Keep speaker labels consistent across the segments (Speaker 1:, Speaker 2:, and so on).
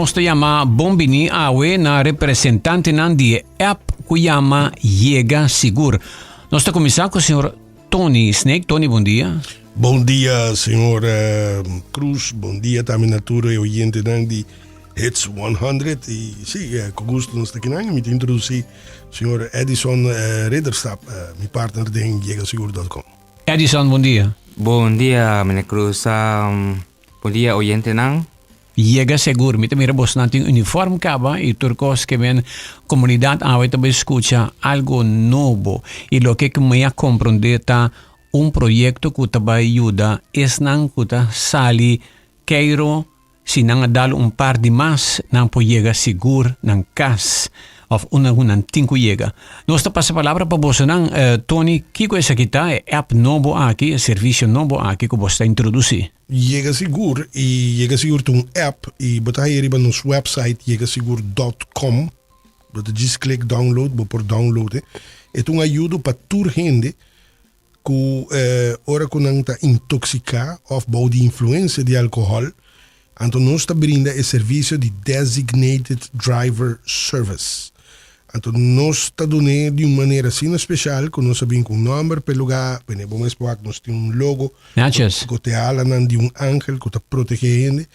Speaker 1: Nos ta yama bon bini awe na representantenan di e app ku yama Yega Sigur. Nos ta kuminsá ku señor Tony Snake. Tony, bon dia.
Speaker 2: Bon dia, señor eh, Cruz. Bon dia tambe na tur e oyentenan di Hits 100. Y sí, eh, con gusto nos ta kinan. Mi ta introducí señor Edison eh, Ridderstap, eh, mi partner den yegasigur.com.
Speaker 1: Edison, bon dia.
Speaker 3: Bon dia, meneer Cruz. Um, bon dia, oyentenan.
Speaker 1: Yega segur. Mi ta mira bosnan tin uniform kaba i tur kos ke men komunidat awe ta bai skucha algo nobo. I loke ku mi a komprondé ta un proyekto ku ta bai yuda esnan ku ta sali keiro si nan a dal un par di mas nan por yega sigur nan kas òf unda ku nan tin ku yega. Nos ta pasa palabra pa bosonan. Tony, kiko esaki ta e app nobo aki, e servisio nobo aki ku bos ta introdusí?
Speaker 2: Yega Sigur y Yega Sigur ta un app y bo ta haya riba nos website yegasigur dot com. Bo ta djis click download, bo por download e. E ta un ayudo pa tur hende cu ora cu nan ta intoxica of bou di influencia di alcohol, anto nos ta brinda e servicio di Designated Driver Service. Anto nos ta dun'é di un manera asina special cu nos a bin cu un nomber p'e lugar, p'e bo mes por wak nos tin un logo
Speaker 1: Natjes.
Speaker 2: cu te alanan di un angel cu ta protege hende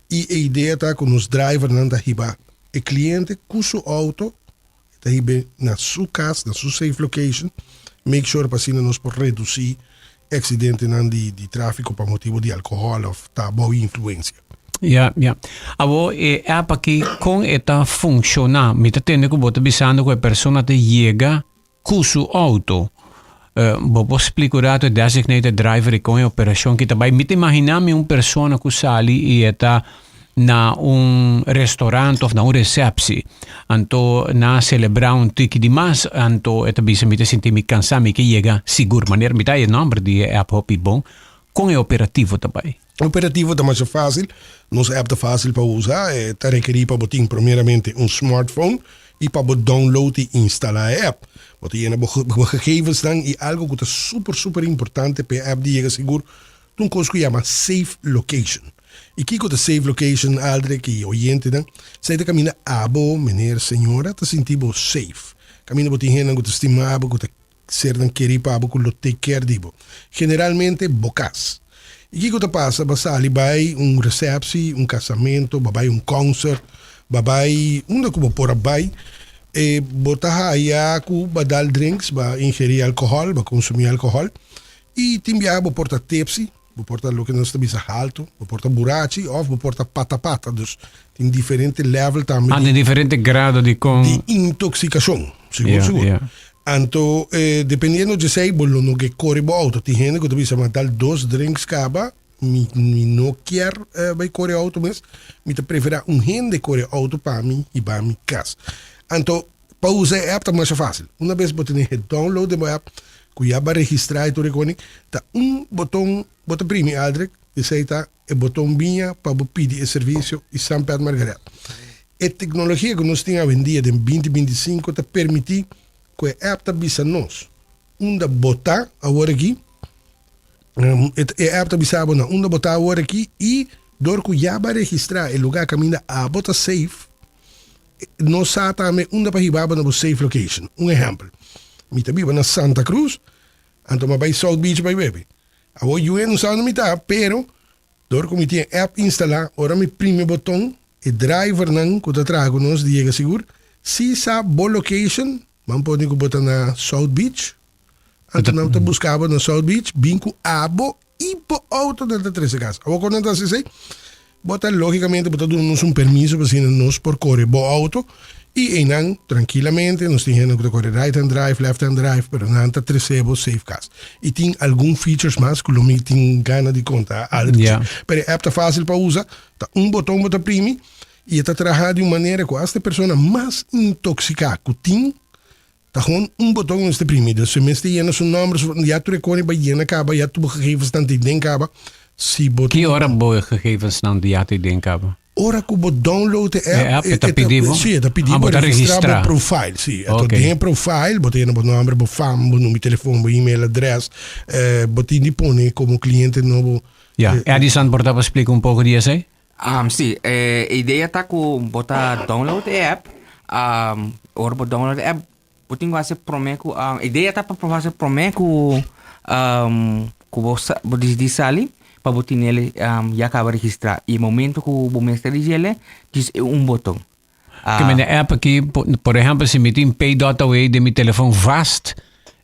Speaker 2: y e idea ta cu nos drivernan ta hiba e cliente cu su auto, e ta hib'é na su cas, na su safe location, make sure pa asina nos por reduci accidentenan di di trafico pa motibo di alcohol of ta bou influencia.
Speaker 1: Ja, ja. Awo e app aki kon e ta funciona? Mi ta tende ku bo ta bisando ku e persona ta yega ku su auto. Uh, bo por splika un rato e designated driver i kon e operashon ki ta bai? Mi ta imagina mi un persona ku sali i e ta na un restaurant of na un receptie. Anto na celebra un tiki di mas, anto e ta bisa mi ta sinti mi cansa, mi ke yega sigur. Manera mi ta e nomber di e app hopi bon. Kon e operativo ta bai?
Speaker 2: Operativo ta masha facil. Nos app ta facil pa usa. E ta rekeri pa bo tin primeramente un smartphone y pa bo download y instala e app. Bo ta yena bo gegevensnan y algo cu ta super super importante pa e app di yega sigur Ta un kos ku yama safe location. I kiko ta safe location, Aldrich i oyentenan? Esei ta kaminda abo, meneer, señora, ta sinti bo safe. Kaminda bo tin hendenan ku ta stima bo, ku ta sernan keri pa bo, ku lo take care di bo. Generalmente bo kas. I kiko ta pasa? Bo a sali bai un resepsi, un kasamento, bo a bai un concert, bo a bai unda ku bo por a bai, e bo ta haya ku bo a dal drinks, bo a ingerí alkohòl, bo a konsumí alkohòl. I tin biaha bo por ta tipsy, bo por ta loke nos ta bisa haltu, bo por ta burachi òf bo por ta pata pata. Dus tin diferente level tambe
Speaker 1: Ah, di diferente grado di kon.
Speaker 2: Di intoksikashon, sigur
Speaker 1: Ja,
Speaker 2: sigur.
Speaker 1: ja.
Speaker 2: Anto dependiendo djesei bo lo no ke kore bo outo. Tin hende ku ta bisa m'a dal dos drinks kaba, mi mi no kier bai kore outo mes, mi ta preferá un hende kore outo pa mi hiba mi kas. Anto Pa usa e app ta masha fácil. Una bes bo tene e download den bo app, ku ya bo a registrá i tur e koni, ta un boton bo ta primi, Aldrich, esei ta e boton biña pa bo pidi e servisio i San Pet Margaret. E teknologia ku nos tin awendia den binti 25 ta permití ku e app ta bisa nos unda bo ta awor aki, e app ta bisa bo na unda bo ta awor aki i dor ku ya bo a registrá e lugá kaminda abo ta safe, Nos sa tambe unda pa hiba bo na bo safe location. Un ehempel, mi ta biba na Santa Cruz, anto mi a bai South Beach bai bebe. Awor yu no sa unda mi ta, pero dor ku mi tin e app instalá, ora mi primi e boton, e drivernan ku ta traha ku nos di Yega Sigur si sa bo location, ban pone ku bo ta na South Beach, anto nan ta buska bo na South Beach, bin ku abo I bo auto nan ta trese kas. Awor kon nan ta hasi esei? Bo ta logicamente bo ta duna nos un permiso pa asina nos por kore bo auto i einan trankilamente nos tin hende ku ta kore right hand drive, left hand drive pero nan ta trese bo safe kas. I tin algun features mas ku lo mi tin gana di konta Aldrich.
Speaker 1: Ja.
Speaker 2: Pero e app ta fácil pa usa, ta un boton bo ta primi i e ta traha di un manera ku asta e persona mas intoxiká ku tin Ta gewoon un boton mester primi. Dus si mester yena su nomber, su, ya tur e koni pa yena kaba, ya tur bo gegevensnan ta den kaba. Si bo
Speaker 1: Ki ora bo gegevensnan ya ta den kaba?
Speaker 2: Ora ku bo download e
Speaker 1: E
Speaker 2: app,
Speaker 1: app e ta pidi bo?
Speaker 2: Si, e ta pidi
Speaker 1: Ah,
Speaker 2: bo
Speaker 1: bo ta
Speaker 2: registra bo
Speaker 1: registra.
Speaker 2: profile, si. Anto
Speaker 1: Ok.
Speaker 2: den e profile bo ta yena bo nomber, bo fam, bo number di telefon, bo email adres, bo tin di pone komo kliente nobo.
Speaker 1: Ya, Edison por ta pa splika un poko di esei?
Speaker 3: Sí, e idea ta ku bo ta download e app. Ora bo download e app, bo tin ku hasi promé ku idea ta pa bo hasi promé ku ku bo bo disidí sali pa bo tinel ya kaba registrá. I e momento ku bo mester di djele, djis e un boton.
Speaker 1: Ke men e app aki, por ehèmpel si mi tin pay.away den mi telefòn vast,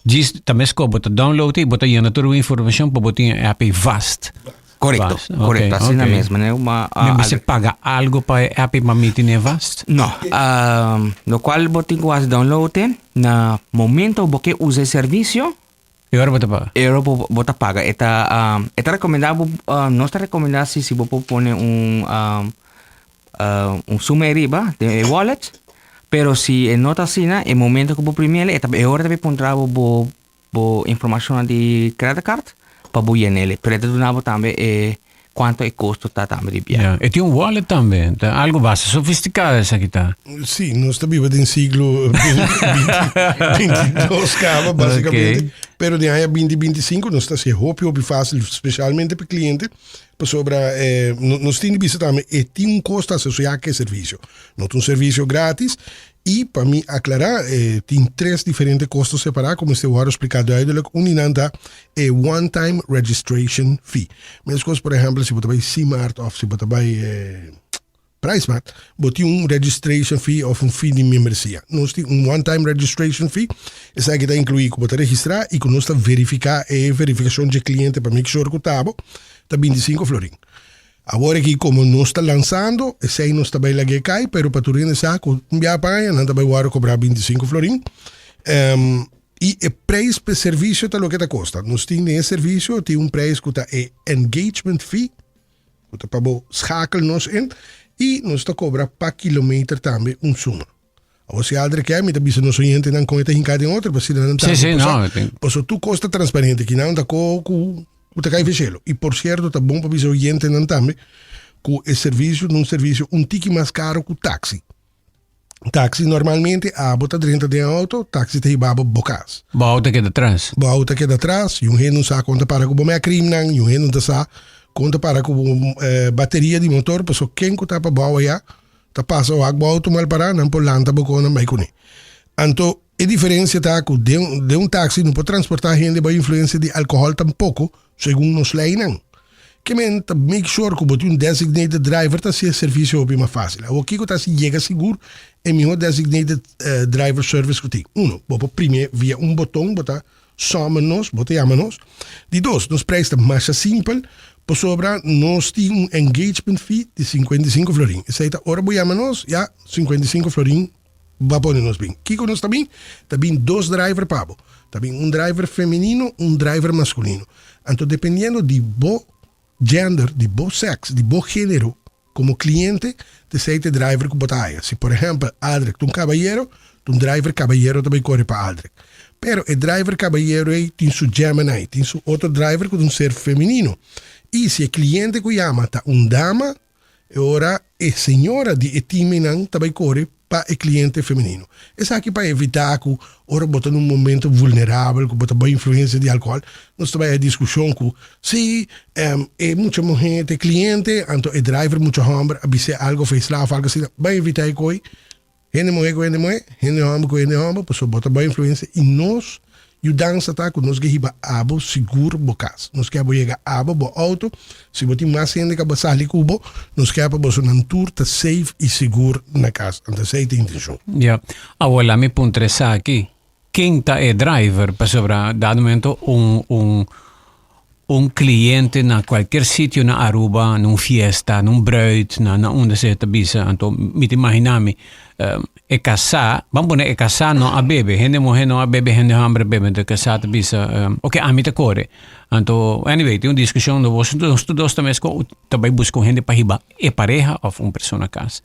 Speaker 1: djis ta meskos bo ta download e i bo ta yena tur bo informashon pa bo tin e app ei vast.
Speaker 3: Korekto,
Speaker 1: Vast, ok,
Speaker 3: korekto, asina
Speaker 1: ok.
Speaker 3: mes. Manera ma
Speaker 1: Mi mester paga algo pa e app ei pa mi tine vast?
Speaker 3: No, lokual bo tin ku hasi download e na momento bo ke usa e servisio,
Speaker 1: E ora bo ta paga?
Speaker 3: E ora bo bo ta paga. E ta e ta rekomendá bo nos ta rekomendá si si bo por pone un un suma ariba den e wallet, pero si e no ta asina e momento ku bo primi el e ta e ora ta bin puntra bo bo bo informashonnan di credit card pa bo yena el. Pero e ta duna bo tambe e Cuanto e costo ta tambe di biaha.
Speaker 1: Ya, e tin un wallet tambe. Ta algo basta sofisticado esaki ta.
Speaker 2: Sí, nos ta biba den siglo 22 caba, basicamente.
Speaker 1: Ok.
Speaker 2: Pero den aña 2025 nos ta haci hopi, hopi fácil, specialmente pa cliente, pasobra eh, no- nos tin di bisa tambe, e tin un costo asociá cu e servicio. No ta un servicio gratis Y pa mi aclara, eh, tin tres diferente costo separa, como este worde explica duidelijk. Un di nan ta e one time registration fee. Mescos, por ehempel, si bo ta bay Simart of si bo ta bay eh, PriceMart, bo tin un registration fee of un fee di membresia. Nos tin un one time registration fee. Esaki ta inclui cu bo ta registra y cu nos ta verifica e verificacion dje cliente pa make sure cu ta bo, ta 25 florin. Awor aki komo nos ta lansando, esei nos ta bai lag'é kai, pero pa tur hende sa ku un bia pa aña nan ta bai wòrdu kobrá 25 florin. Um, i e preis pa e servisio ta loke ta kosta. Nos tin den e servisio tin un preis ku ta e engagement fee, ku ta pa bo schakel nos in, i nos ta kobra pa kilometer tambe un suma. Awor si Aldrich ke, mi ta bisa nos oyentenan kon e ta hinká den otro, pasobra nan
Speaker 1: Sí,
Speaker 2: tambe
Speaker 1: sí,
Speaker 2: por sa.
Speaker 1: no, tin-
Speaker 2: Pasobra tur kos ta transparente, kinan ta ko ku ku ta kai feshelo. I por sierto ta bon pa bisa oyentenan tambe ku e servisio ta un servisio un tiki mas karo ku taksi. Taksi normalmente abo ta drenta den outo, taksi ta hiba bo bo kas.
Speaker 1: Bo auto keda tras.
Speaker 2: Bo auto keda tras, i un hende no sa kon ta para ku bo mea krimnan, i un hende no ta sa kon ta para ku bo eh, bateria di motor, pasobra ken ku ta pa bou aya Ta pasa wak bo auto mal pará, nan por lanta bo kon nan bai kuné. Anto e diferensia ta ku den den un taxi no por transportá hende bou influensia di alkohòl tampoko, segun nos leinan. Ke men ta make sure ku bo tin un designated driver ta hasi e servisio hopi mas fásil. Awor kiko ta hasi yega sigur e mihó designated driver service ku tin? Uno, bo por primi via un boton bo ta Summon nos, bo ta yama nos. Di dos, nos prijs ta masha simpel, pasobra nos tin un engagement fee di 55 florin. Esei ta ora bo yama nos, ya 55 florin ba pone nos bin. Kiko nos ta bin? Ta bin dos driver pa bo. Ta bin un driver femenino, un driver masculino. Anto dependiendo di bo gender, di bo sex, di bo genero, Komo kliente, t'esei t'e driver ku bo ta haya. Si por ehèmpel Aldrich ta un kabayero, ta un driver kabayero ta bai kore pa Aldrich. Pero e driver kabayero ei tin su Gemini, tin su otro driver ku ta un ser femenino. I si e kliente ku yama ta un dama, e ora e señora di e team einan ta bai kore pa e kliente femenino. Esaki pa evitá ku ora bo ta na un momento vulnerabel, ku bo ta bou influensia di alkohòl, nos ta bai a diskushon ku si e mucha muhé ta e kliente, anto e driver mucha hòmber a bis'é algu òf e sla òf algu asina. Bai evitá e koi, hende muhé ku hende muhé, hende hòmber ku hende hòmber, pasobra bo ta bou influensia i nos Yudansa ta ku nos ke hiba abo sigur bo kas. Nos ke abo yega abo bo outo. Si bo tin mas hende ku abo sali ku bo, nos ke pa bosonan tur ta safe i sigur na kas. Anto esei ta intenshon.
Speaker 1: Ya. Awor laat mi puntra esaki, ken ta e driver? Pasobra dado momento un un un cliente na cualkier sitio na Aruba, na un fiesta, na un bruid, na na unda sea ta bisa, anto mi ta imagina mi e casá, ban pone e casá no a bebe, hende muhé no a bebe, hende homber a bebe, anto e casá ta bisa, ok ami ta core, anto anyway tin un discusion, nos tur dos ta mesco ta bay busca un hende pa hiba e pareha of un persona cas.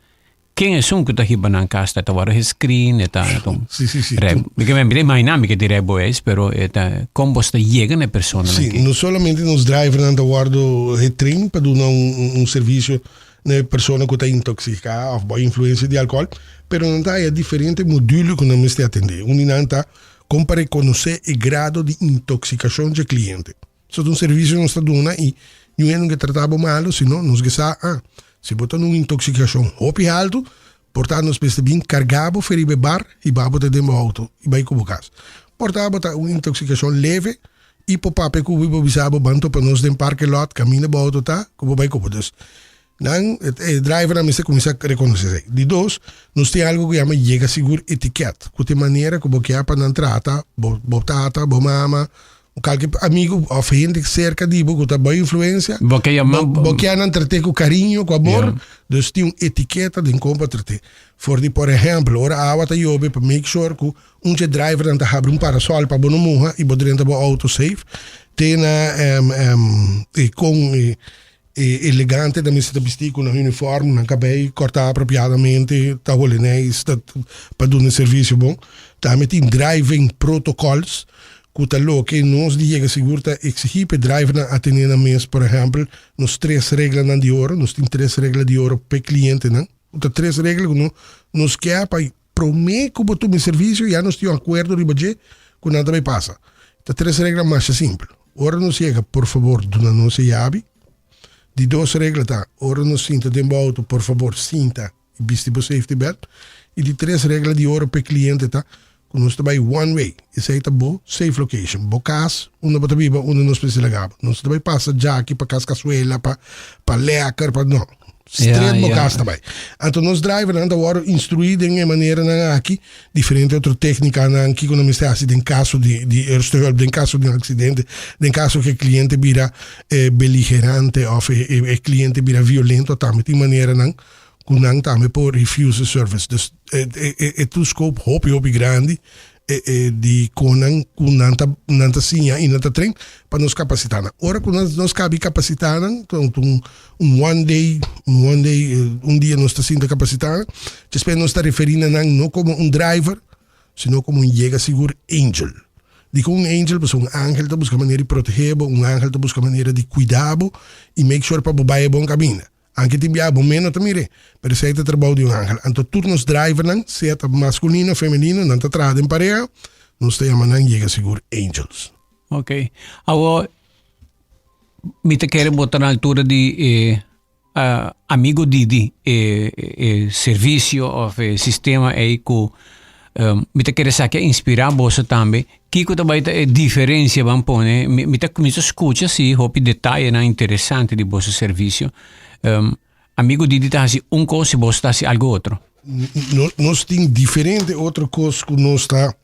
Speaker 1: Ken esun ku ta hiba nan kas ta wòrdu gescreen, e ta
Speaker 2: Sí, sí, sí.
Speaker 1: Rij, mi ke mi ta imaginá mi ke tin rijbewijs, pero e ta kon bos ta yega na e personanan
Speaker 2: Sí,
Speaker 1: aki.
Speaker 2: no solamente nos drivernan ta wòrdu getrain pa duna un un servisio na e persona ku ta intoksiká òf bou influensia di alkohòl, pero nan ta haya diferente module ku nan mester atendé. Un di nan ta kon pa rekonosé e grado di intoksikashon dje kliente. So ta un servisio nos ta duna i niun hende no ke trata bo malu, sino nos ke sa, ah, Si bo ta na un intoxikashon hopi haltu, por ta nos mester bin karga bo for riba e bar i ba bo ta den bo outo i bai ku bo kas. Por ta bo ta un intoxikashon leve i por papia ku bo i bo bisa bo ban topa nos den parke lot kaminda bo outo ta ku bo bai ku bo. Dus nan e drivernan mester kuminsá rekonosé esei. Di dos, nos tin algu ku yama yega sigur etiket, ku ta e manera ku bo kia pa nan trata bo bo tata, bo mama, Kalke amigu òf hende serka di bo ku ta bo influensia,
Speaker 1: Bo ke yama
Speaker 2: bo, bo ke nan trat'é ku kariño, ku amor.
Speaker 1: Ja.
Speaker 2: Dus tin un etiketa den kon pa trat'é. For di por ehèmpel, ora awa ta yobe pa make sure ku un dje drivernan ta habri un parasòl pa bo no muha i bo drenta bo outo safe. Te na e kon e E elegante ta mester ta bisti ku nan uniform, nan kabei kòrtá apropiadamente, ta hole neis, ta pa duna e servisio bon. Tambe tin driving protocols ku ta loke nos di Yega Sigur ta eksigí pa e drivernan atené nan mes. Por ehèmpel, nos tres reglanan di oro, nos tin tres regla di oro p'e klientenan. Ku ta tres regla ku nos ke pa promé ku bo tuma e servisio ya nos tin un akuerdo riba dje ku nan ta bai pasa. Ta tres regla masha simpel. Ora nos yega, por fabor duna nos e yabi. Di dos regla ta, ora nos sinta den bo auto, por fabor sinta i bisti bo safety belt. I di tres regla di oro p'e cliente ta, cu nos ta bay one way. Esey ta bo safe location, bo cas, unda bo ta biba, unda nos mester laga bo. Nos no ta bay pasa djaki pa cas Casuela, pa pa Lekker, pa no. Straight bo cas ta bay. Anto nos drivernan ta worde instrui den e maneranan aki. Diferente otro técnicanan kiko nan mester hasi den caso di di eerste hulp, den caso di un accidente, den caso ku e cliente bira beligerante of e e cliente bira violento tambe tin maneranan ku nan tambe por refuse service. Dus e e e ta un scope hopi hopi grandi e e di kon nan ku nan ta nan ta siña i nan ta train pa nos kapasitá nan. Ora ku nos nos kabi kapasitá nan ta un un one day un one day un dia nos ta sinta kapasitá nan despues nos ta referí na nan no komo un driver sino komo un yega sigur angel. Dikon un angel? Pasobra un angel ta buska manera di protegé bo, un angel ta buska manera di kuida bo i make sure pa bo bai e bon kaminda. Anke tin biaha bo mes no ta mir'é, pero esei ta trabou di un angel. Anto tur nos drivernan, sea ta maskulino o femenino, nan ta traha den pareha, nos ta yama nan yega sigur angels.
Speaker 1: Ok. Awor, mi ta kere bo ta na altura di e amigo Didi, e e servisio of e sistema ei ku mi ta kere sa ke a inspirá boso tambe. Kiko ta bai ta e diferencia ban pone? Mi, mi ta cuminsa scucha si hopi detayenan interesante di boso servicio. Um, amigo Didi ta hasi un cos y boso ta hasi algo otro.
Speaker 2: No, nos tin diferente otro cos cu nos ta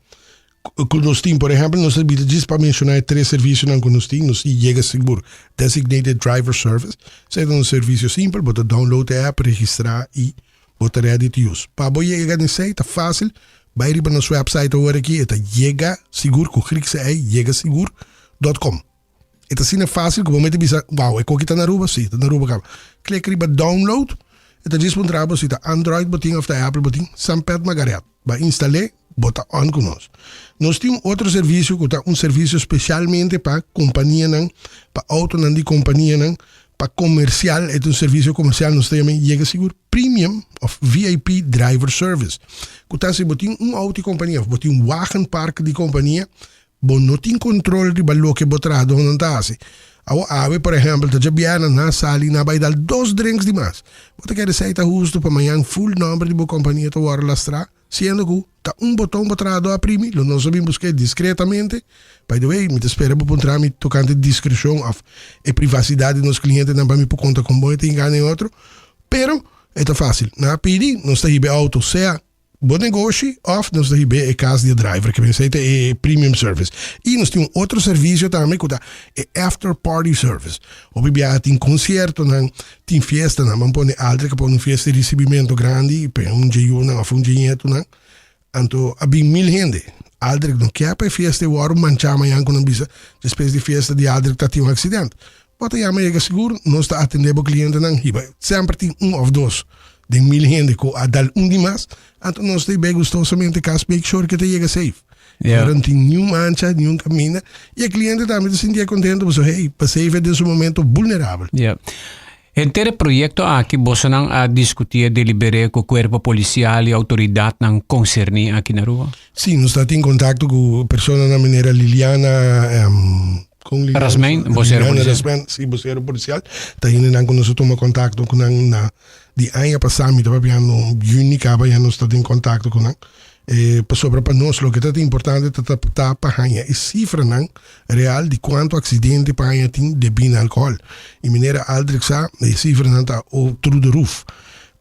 Speaker 2: cu nos tin. Por ehempel, nos ta bida djis pa menciona e tres servicionan cu nos tin. Nos tin Yega Sigur Designated Driver Service. Esei ta un servicio simpel, bo ta download e app, registra y Bo ta ready to use. Pa bo yega na esei ta fácil, bai riba nos website awor aki, e ta yega sigur ku Griekse ei, yegasigur dot com. E ta asina fácil ku bo mester bisa, wow, e koki ta na Aruba? Sí, ta na Aruba kaba. Klik riba download, e ta djis puntra bo si ta Android bo tin òf ta Apple bo tin, Sampet Magaret. Bo a instal'é, bo ta on ku nos. Nos tin un otro servisio ku ta un servisio spesialmente pa kompanianan, pa outonan di kompanianan, pa komersial, e ta un servisio komersial, nos ta yama Yega Sigur Premium òf VIP Driver Service. Ku ta si bo tin un outo di kompania òf bo tin un wagenpark di kompania, Bo no tin control riba loke bo trahadónan ta hasi. Awo awe, por ehèmpel, ta djabièrnè nan sali nan bai dal dos drinks di mas. Bo ta kere esei ta hustu pa mañan full nòmber di bo kompania ta wòrdu lastrá, siendo ku ta un boton bo trahadó a primi? Lo nos a bin busk'é diskretamente. By the way, mi ta spera bo puntra mi tokante diskreshon òf e privasidat di nos klientenan pa mi por konta kon bon e ta hinká den otro. Pero e ta fásil. Nan a pidi, nos ta hiba e outo sea Bo negoshi of nos ta hib'é e kas di e driver ke esei ta e premium service. I nos tin un otro servisio tambe ku ta e after party service. Hopi biaha tin konsiertonan, tin fiestanan. Ban pone Aldrich a pone un fiesta di risibimentu grandi pa un dje yunan of un dje ñetunan. Anto a bin mil hende. Aldrich no ke pa e fiesta e wòrdu manchá mañan ku nan bisa despues di fiesta di Aldrich ta tin un aksident. Bo ta yama yega sigur, nos ta atendé bo klientenan hiba. Semper tin un òf dos den mil hende ku a dal un di mas, anto nos ta hib'é gustosamente kas make sure ku e ta yega safe.
Speaker 1: Ja.
Speaker 2: Ora no tin niun mancha, niun kaminda, i e kliente tambe ta sintié kontentu pasobra hey, pa safe e den su momento vulnerabel.
Speaker 1: Ja. Henter e proyekto aki bosonan a diskutié, deliber'é ku kuerpo polisial i outoridatnan konserní aki na Aruba?
Speaker 2: Sí, nos ta tin kontakto ku personanan manera Liliana. Con Liliana
Speaker 1: Rasmijn, vocero
Speaker 2: Liliana
Speaker 1: policial.
Speaker 2: Rasmijn, sí, vocero policial. Ta hendenan cu nos a tuma contacto cu nan na di aña pasá, mi ta papiando juni caba ya nos ta den contacto cu nan. Eh, pasobra pa nos loke ta importante ta ta ta pa haña e cifranan real di cuanto accidente pa aña tin debí na alcohol. Y manera Aldrich sa, e cifranan ta o through the roof.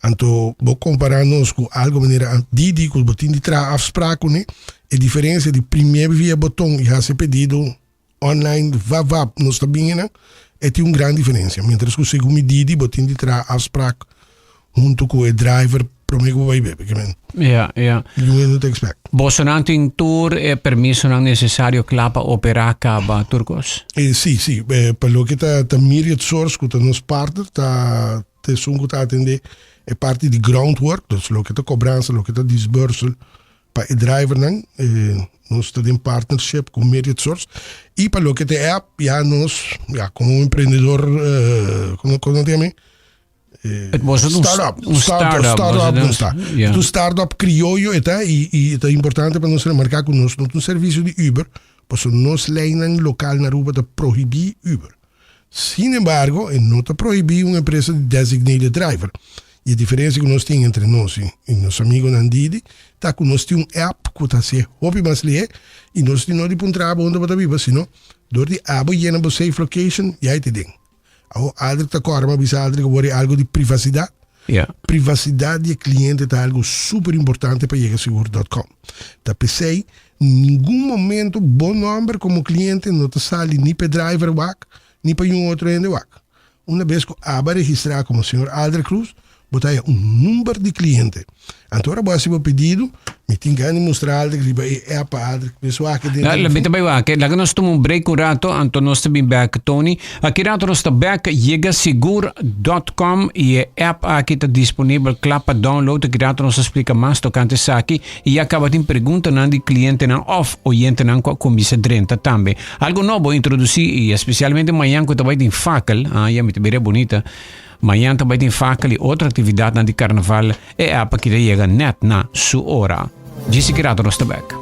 Speaker 2: Anto bo compara nos cu algo manera Didi cu bo tin di traha afspraak cune, e diferencia di primé via boton y haci pedido online vap vap nos ta bin enan, e tin un gran diferencia. Mientras cu segun mi Didi bo tin di traha afspraak hunto cu e driver prome cu bo bay bebe. Ke men
Speaker 1: Ja, ja.
Speaker 2: you no ta expect.
Speaker 1: Bosonan tin tur e permisonan necesario cla pa opera caba tur cos?
Speaker 2: Eh, si, si. Eh, pa loke ta, ta Myriad Source cu ta nos partner ta Ta esun ku ta atendé e parti di groundwork, dus loke ta kobransa, loke ta disbursal pa e drivernan. Nos ta den partnership ku Myriad Source. I pa loke ta e app, ya nos, ya komo un emprendedor, komo komo nan ta yama e?
Speaker 1: Het was een
Speaker 2: Startup.
Speaker 1: un
Speaker 2: Startup,
Speaker 1: startup,
Speaker 2: startup
Speaker 1: was het
Speaker 2: nos ta.
Speaker 1: Ja.
Speaker 2: Un startup krioyo e ta i i ta importante pa nos remarká ku nos no ta un servisio di Uber, pasobra nos leinan lokal na Aruba ta prohibí Uber. Sin embargo, e no ta prohibí un empresa di designated driver. I e diferensia ku nos tin entre nos i nos amigonan Didi ta ku nos tin un app ku ta hasié hopi mas lihé i nos tin no di puntra abo unda bo ta biba, sino dor di abo yena bo safe location ya e ta den. Awor Aldrich ta kòrda mi a bisa Aldrich awor e algu di privasidat. Privasidat di e kliente ta algu super importante pa yega sigur dot com. Ta p'esei ningun momento bo nòmber komo kliente no ta sali ni p'e driver wak ni pa yun otro hende wak. Una bes ku abo a registrá komo señor Aldrich Cruz, bo ta haya un number di kliente. Anto ora bo hasi bo pedido, mi tin gana di mustra Aldrich riba e app pa Aldrich mes wak den
Speaker 1: La, la, mi ta
Speaker 2: telefon.
Speaker 1: bai wak. Laga nos tuma un break un rato, anto nos ta bin bek, Tony. Aki rato nos ta bek, yega sigur dot com i e app aki ta disponibel kla pa download. Aki rato nos ta splika mas tokante esaki i ya kaba tin preguntanan di klientenan òf oyentenan ku a kuminsá drenta tambe. Algo nobo introdusí i espesialmente mañan ku ta bai tin fakel, ah ya mi ta bira bunita. Mañan ta bai tin fakel i otro aktividatnan di karnaval, e app aki ta yega nèt na su ora. Djis ki rato nos ta bèk.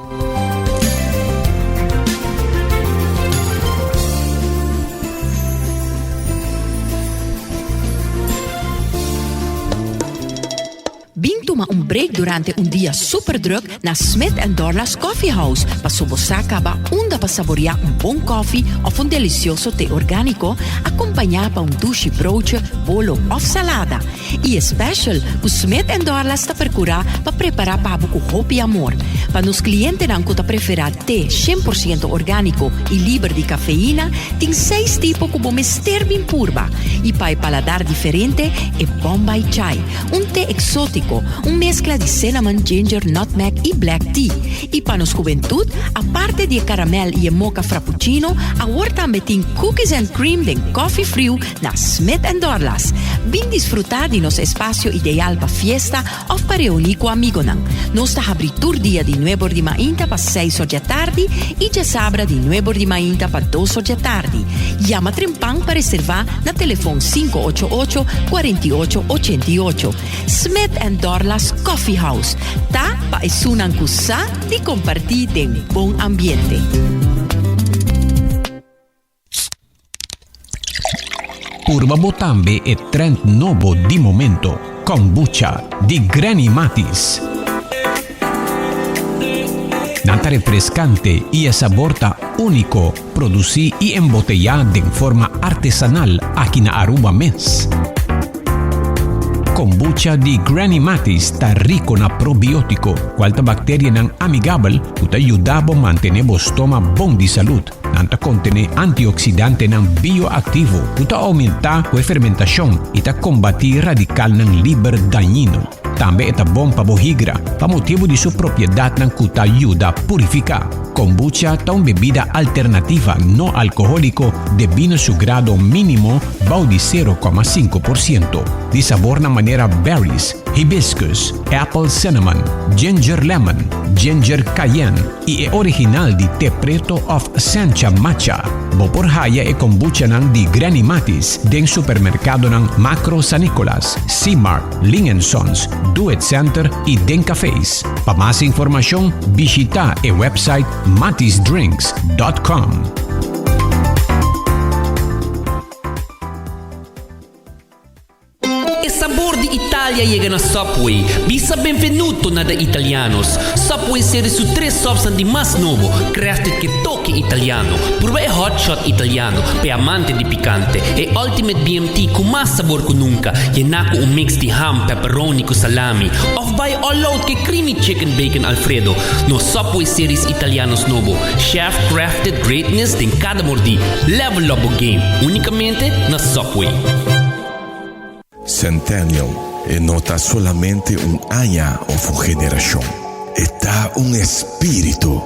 Speaker 4: Bin tuma un break durante un dia super druk na Smith and Dorlas Coffee House paso bo sa caba unda pa saborea un bon koffie of un delicioso te organico acompaña pa un dushi broodje, bolo of salada. Y e special cu Smith and Dorlas ta percura pa prepara pa bo cu hopi amor. Pa nos clientenan cu ta prefera te 100% organico y liber di cafeína, tin seis tipo cu bo mester bin purba. Y pa e paladar diferente, e Bombay Chai. Un te exótico, un mezcla di cinnamon, ginger, nutmeg y black tea. Y pa nos hubentud, aparte di e caramel y e mocha frappuccino, awor tambe tin cookies and cream den coffee friu na Smith and Dorlas. Bin disfruta di nos espacio ideal pa fiesta of pa reuni cu amigonan. Nos ta habri tur dia di nuebor di mainta pa seis or djatardi y djasabra di nuebor di mainta pa dos or djatardi. Yama trempan pa reserva na telefon 588 48 88. Smith and Dorlas Coffee House ta pa esunnan ku sa di kompartí den bon ambiente.
Speaker 1: Purba bo tambe e trend nobo di momento, Kombucha di Granny Matis. Nan ta refrescante y e sabor ta unico, produci y embotella den forma artesanal aki na Aruba mes. Kombucha di Granny Matis ta rico na probiotico, cual ta bacterianan amigabel cu ta yuda bo mantene bo stoma bon di salud. Nan ta kontené antioksidantenan bioaktivo ku ta oumentá ku e fermentashon i ta kombatí radikalnan liber dañino. Tambe e ta bon pa bo higra pa motibu di su propiedatnan ku ta yuda purifiká. Kombucha ta un bebida alternativa no alkohóliko debí na su grado mínimo bou di 0,5%, di sabornan manera berries, hibiscus, apple cinnamon, ginger lemon, ginger cayenne, i e original di te preto of sencha matcha. Bo por haya e kombuchanan di Granny Matis den supermerkadonan Makro San Nicolas, C-Mart, Ling and Sons, Do It Center i den cafés. Pa mas informashon bishita e website matisdrinks dot com.
Speaker 5: Italia yega na Subway. Bisa benvenuto na de Italianos. Subway seri su tres subsnan di mas nobo, crafted ke toke italiano. Purba e Hot Shot Italiano, p'e amante di pikante. E Ultimate BMT ku mas sabor ku nunka, yená ku un mix di ham, pepperoni ku salami. Òf bai all out ke Creamy Chicken Bacon Alfredo. Nos Subway Series Italianos nobo, chef crafted greatness den kada mordí. Level up bo game, únikamente na Subway.
Speaker 6: Centennial e no ta solamente un aña of un generashon. E ta un espíritu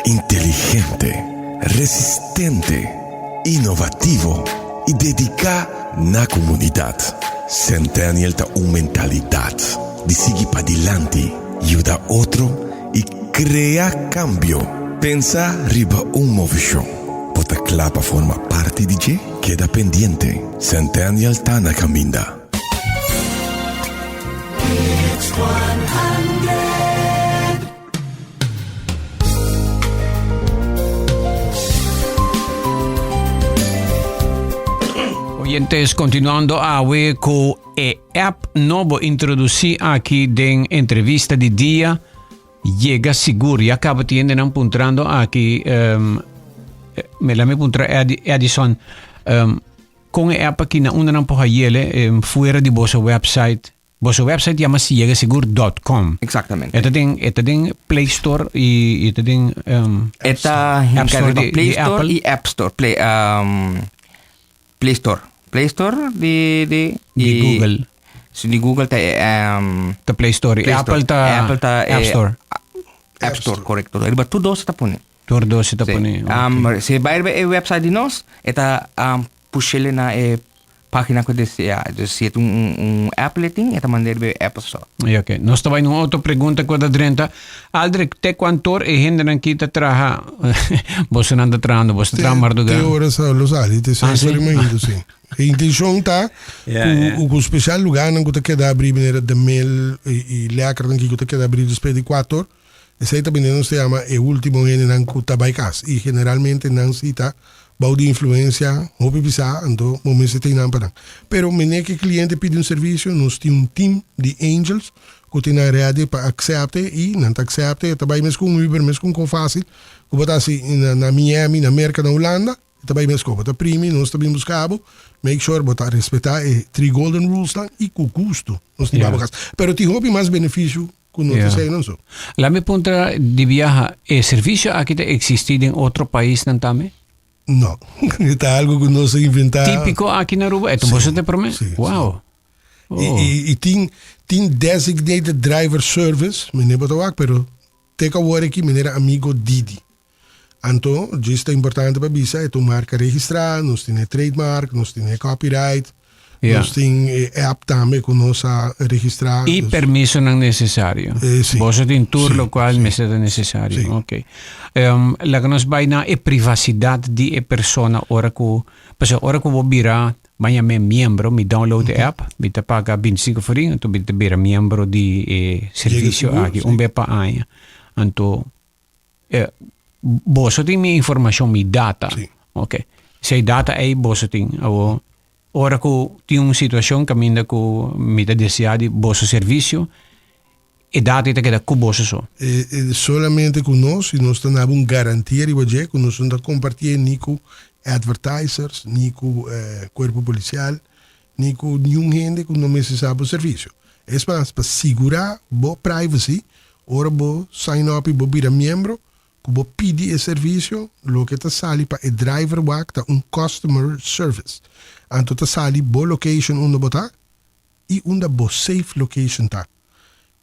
Speaker 6: inteligente, resistente, inovativo i dediká na komunidat. Centennial ta un mentalidat di sigui padilanti, yuda otro i krea kambio. Pensa riba un movishon. Bo ta kla pa forma parti di dje? Keda pendiente, Centennial ta na kaminda.
Speaker 1: Oyentes, continuando awe ku e app nobo introducí aki den entrevista di dia. Yega sigur, ya caba tin hendenan puntrando aki, um, me la me puntra Edi, Edison, um, con e app aki na unda nan por hayele, um, fuera di boso website. Boso website yama si yegasegur.com.
Speaker 3: Exactamente.
Speaker 1: E ta den, e ta den Play Store y, y ta den um,
Speaker 3: E ta
Speaker 1: App Store
Speaker 3: hinka riba
Speaker 1: di-
Speaker 3: Play
Speaker 1: di
Speaker 3: Store
Speaker 1: Apple.
Speaker 3: y App Store. Play, um, Play Store. Play Store di di
Speaker 1: Di Google.
Speaker 3: Si di Google ta um,
Speaker 1: Ta Play Store.
Speaker 3: Play
Speaker 1: Apple
Speaker 3: Store.
Speaker 1: ta
Speaker 3: Apple ta
Speaker 1: App Store.
Speaker 3: App Store, correcto. Riba tur dos ta pone.
Speaker 1: Tur dos ta
Speaker 3: Si.
Speaker 1: pone.
Speaker 3: Um, si bai riba e website di nos, e ta um, pushele na e Pagina ku desea. Dus si e ta un un Apple tin, e ta manda riba e Apple Store.
Speaker 1: Ja, oké. Nos ta bai un otro pregunta ku ta drenta. Aldrich, te kuantor e hendenan ki ta traha? Bosonan ta trahando, boso ta traha marduga.
Speaker 2: Te ora sa lo sali, te
Speaker 1: Ah,
Speaker 2: seis
Speaker 1: sí?
Speaker 2: ora mainta, sí. E intencion ta
Speaker 1: Ja,
Speaker 2: ku
Speaker 1: ja.
Speaker 2: ku spesial lugarnan ku ta keda abri manera De Mel i i Lekkernan ki ku ta keda abri despues di kuator, Esei ta bini nos ta yama e ultimo hendenan ku ta bai kas i generalmente nan si ta bou di influensia hopi pisá anto bo mester tin nan pa nan. Pero mene ku e kliente pidi un servisio nos tin un team di angels ku tin nan ready pa aksepte i nan ta aksepte e ta bai mes ku un Uber mes ku un Kofasil ku bo ta hasi na Miami na Merka na Hulanda e ta bai mes ku bo ta primi nos ta bin buska bo make sure bo ta respetá e three golden rules nan i ku gusto nos tin babo kas pero tin hopi mas benefisio Ku no ta esei nan so.
Speaker 1: La mi puntra di biaha, e servisio aki ta eksistí den otro paisnan tambe?
Speaker 2: No. E ta algu ku nos a inventá.
Speaker 1: Típiko aki na Aruba? E ta boso ta promé?
Speaker 2: Sí, sí.
Speaker 1: Wow.
Speaker 2: I, i, i tin, tin designated driver service, meneer bo ta wak, pero te ku awor aki meneer amigo Didi. Anto, djis ta importante pa bisa, e ta un marka registrá, nos tin e trademark, nos tin e copyright,
Speaker 1: Ja.
Speaker 2: nos tin e app tambe ku nos a registrá.
Speaker 1: I
Speaker 2: Dus,
Speaker 1: permisonan nesesario.
Speaker 2: Eh, sí.
Speaker 1: Boso tin tur
Speaker 2: Sí,
Speaker 1: lokual
Speaker 2: sí.
Speaker 1: mester ta nesesario.
Speaker 2: Sí.
Speaker 1: Ok. Em, laga nos bai na e privasidat di e persona ora ku, pasobra ora ku bo bira, baña mi miembro, mi download e app, mi ta paga bintisinko florin, anto mi ta bira miembro di e servisio
Speaker 2: seguro,
Speaker 1: aki,
Speaker 2: sí.
Speaker 1: un be pa aña. Anto, Eh, boso tin mi informacion, mi data.
Speaker 2: Sí.
Speaker 1: Ok. Sei data ei boso tin. Awo, ora ku tin un situacion kaminda ku mi ta desea di boso servicio, e data ei ta keda ku boso so.
Speaker 2: E, e solamente ku nos, i nos ta naba un garantia riba dje, ku nos no ta kompartié ni ku advertisers, ni ku eh, kuerpo polisial, ni ku niun hende ku no mester sa bo servisio. Es mas, pa sigurá bo privacy, ora bo sign up i bo bira miembro, ku bo pidi e servisio, loke ta sali pa e driver wak ta un customer service. Anto ta sali bo location unda bo ta i unda bo safe location ta.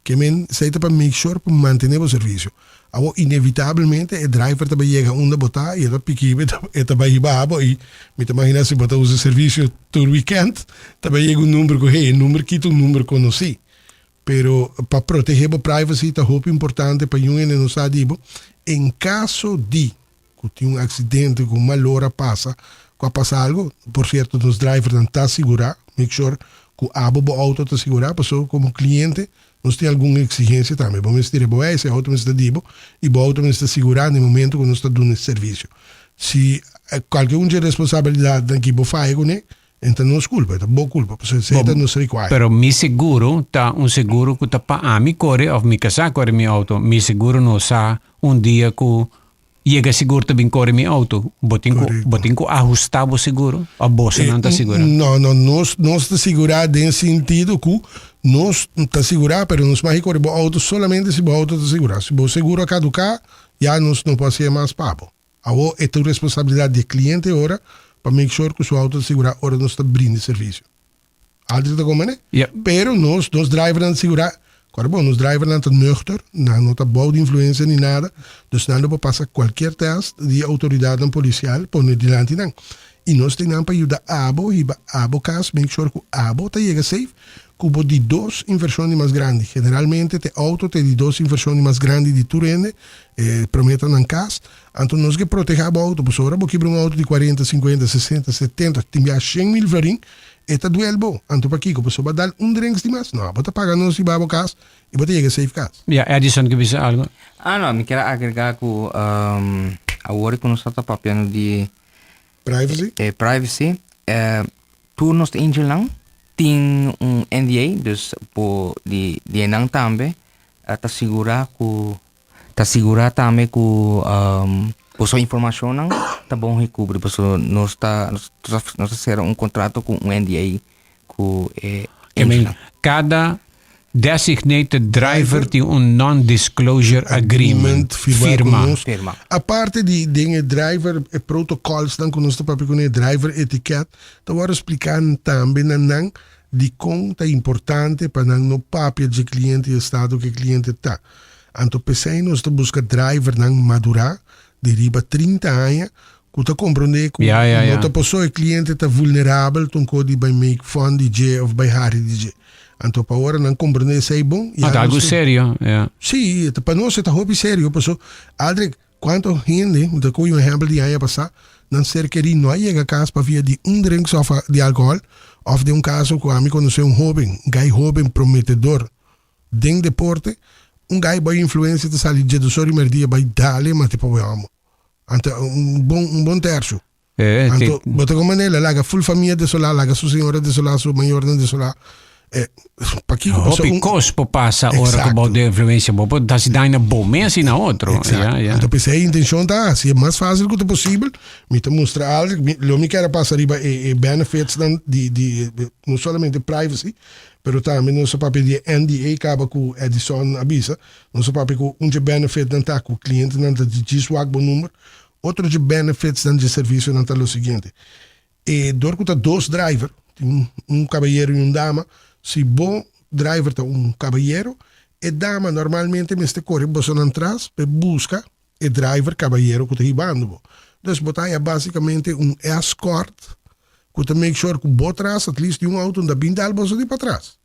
Speaker 2: Ke men esei ta pa make sure pa mantené bo servisio. Awor inevitablemente e driver ta bai yega unda bo ta i e ta piki bo, e ta bai hiba bo i mi ta magina si bo ta usa e servisio tur weekend ta bai yega un number ku hey e number ki ta un number konosí. Pero pa protegé bo privacy ta hopi importante pa yun hende no sa di bo en kaso di ku tin un aksidente ku un malor a pasa ku a pasa algo, por sierto nos drivernan ta sigurá, make sure ku abo bo outo ta sigurá pasobra komo kliente nos tin algun eksigensia tambe, bo mester tira bo eis, e outo mester ta di bo i bo outo mester ta sigurá na e momento ku nos ta duna e servisio. Si kualke un dje responsabilidatnan ki bo faya kuné. E ta nos culpa, e ta bo culpa, pasobra esey ta nos require.
Speaker 1: Pero mi seguro ta un seguro cu ta pa ami core of mi casa core mi auto. Mi seguro no sa un dia cu yega sigur ta bin core mi auto. Bo tin cu, bo tin cu ahusta bo seguro of bosonan ta sigura?
Speaker 2: No, no, nos, nos ta sigura den sentido cu nos ta sigura, pero nos mag core bo auto solamente si bo auto ta sigura. Si bo seguro a caduca, ya nos no por haci'e mas pa bo. Awor e ta un responsabilidad di e cliente ora pa make sure cu su auto ta sigura ora nos ta brinda e servicio. Aldri ta comprende?
Speaker 1: Ja.
Speaker 2: Pero nos, nos drivernan ta sigura, kòrda bon, nos drivernan ta nuchter, nan no ta bou di influencia ni nada, dus nan lo por pasa cualkier test di autoridadnan policial pone dilanti nan. Y nos tin nan pa yuda abo hiba abo cas, make sure cu abo ta yega safe, cu bo di dos inversion di mas grandi. Generalmente te auto ta e di dos inversion di mas grandi di tur hende, E promé ta nan kas, anto nos ke protehá bo outo, pasobra ora bo kibra un outo di kuarenta, sinkuenta, sesenta, setenta, tin bia 100.000 florin, e ta duel bo. Anto pakiko? Pasobra bo a dal un drinks di mas? No, bo ta paga nos riba bo kas i bo ta yega safe kas.
Speaker 1: Ya, Edison ke bisa algo?
Speaker 3: Ah no, mi kier a agrega ku awor ku nos ta papiando di
Speaker 2: Privacy?
Speaker 3: E privacy, tur nos angelnan tin un NDA, dus bo di di nan tambe ta sigura ku Ta sigurá tambe ku boso informashonnan ta bon hekubri pasobra nos ta nos ta sera un kontrato ku un NDA ku e
Speaker 1: I mean, kada designated driver tin un non-disclosure agreement
Speaker 2: firmá
Speaker 1: firmá.
Speaker 3: Firmá.
Speaker 2: Aparte di den e driver e protocolsnan ku nos ta papia kuné, driver etiket, ta wòrdu spliká tambe na nan dikon ta importante pa nan no papia dje kliente i estado ku e kliente ta. Anto p'esei nos ta buska drivernan madurá di riba 30 aña ku ta komprondé ku
Speaker 1: Ja, ja, ja.
Speaker 2: no ta paso e kliente ta vulnerabel tonko di bai make fun di dje òf bai hari di dje. Anto pa ora nan komprondé esei bon,
Speaker 1: Ah,
Speaker 2: ya
Speaker 1: ta algu
Speaker 2: nos ta.
Speaker 1: serio, ja.
Speaker 2: Sí, pa nos e ta hopi serio paso Aldrich, kuantu hende, mi ta kohe un ehèmpel di aña pasá, nan ser kerí no a yega kas pavia di un drinks òf di alkohòl òf den un kaso ku ami konosé un hóben, un gai hóben prometedor Den deporte, un gai bai influencia ta sali dje dos ora y merdia bai dale mate pa bo amo. Anto un bon un bon tercio.
Speaker 1: Eh,
Speaker 2: Anto
Speaker 1: ti-
Speaker 2: bo ta con manera laga full famia desolá, laga su señora desolá, su mayornan desolá. Eh, pakiko paso
Speaker 1: Hopi
Speaker 2: un
Speaker 1: kos por pasa ora ku bo
Speaker 2: Exacto.
Speaker 1: den influencia. Bo por hasi daño na bo mes y na otro.
Speaker 2: Exacto.
Speaker 1: Ja, ja.
Speaker 2: Anto p'esei e intencion ta hasi e mas fácil ku ta posibel. Mi ta mustra algo, mi, lo mi kier a pasa riba e, e benefitsnan di, di, no solamente privacy, Pero tambe nos a papia di e NDA kaba ku Edison a bisa. Nos a papia ku un dje benefitnan ta ku klientenan ta di djis wak bo number. Otro dje benefitsnan dje servisionan ta lo siguiente. E dor ku ta dos driver, tin un kabayero i un dama, si bo driver ta un kabayero, e dama normalmente mester kore bosonan tras pa e buska e driver kabayero ku ta hibando bo. Dus bo ta haya basikamente un escort ku ta make sure ku bo tras at least di un auto no ta bin dal boso di patras.